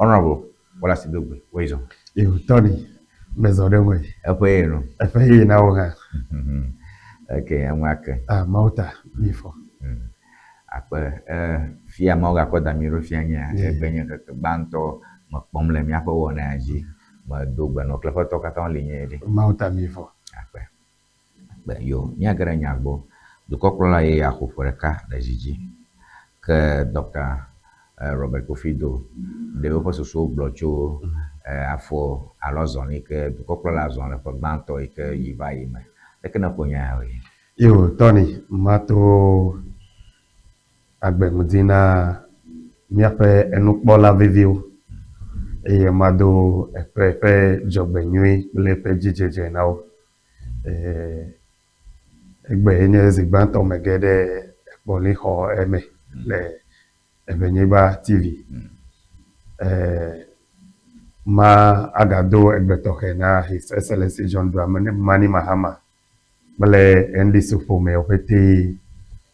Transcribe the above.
Honourable Wallace Dogbe, woe zɔ. Yo, Tony, mezɔ ɖe ŋue. Eƒe ye nu. Eƒe ye na wo hã. Ok, eŋua ke. Ah, Mawu ta, mi fɔ. Akpe, eh, fia Mawu gakɔ da mi ɖo fia nyea, egbe nye ŋkeke gbãtɔ mekpɔm le míaƒe wɔna ya dzi. Medo gbe nɔ kple ƒetɔ katã woli nyuie ɖe. Mawu ta mi fɔ. Akpe. Akpe. Yo, míage ɖe nya gbɔ. Dukɔkplɔla yeye xo ƒe ɖeka le zi dzi. Ke Dɔkta Robert Kofi Do ɖe woƒe susuwo gblɔ tso afɔ alo azɔli yi ke dukɔkplɔla zɔ le ƒe gbãtɔ yi ke yi va yi me. Leke nèƒo nya ya woe? Yo, Tony, mato agbe ŋdi na míaƒe enukpɔla veviwo eye mado eƒe ƒe dzɔgbenyui kple eƒe dzidzedze na wo. Egbe nye zi gbãtɔ mege ɖe ekpɔlixɔ eme le Eʋenyigba TV. Ma agado egbe tɔxɛ na His Excellency John Dramani Mahama kple NDC ƒomewo ƒetee.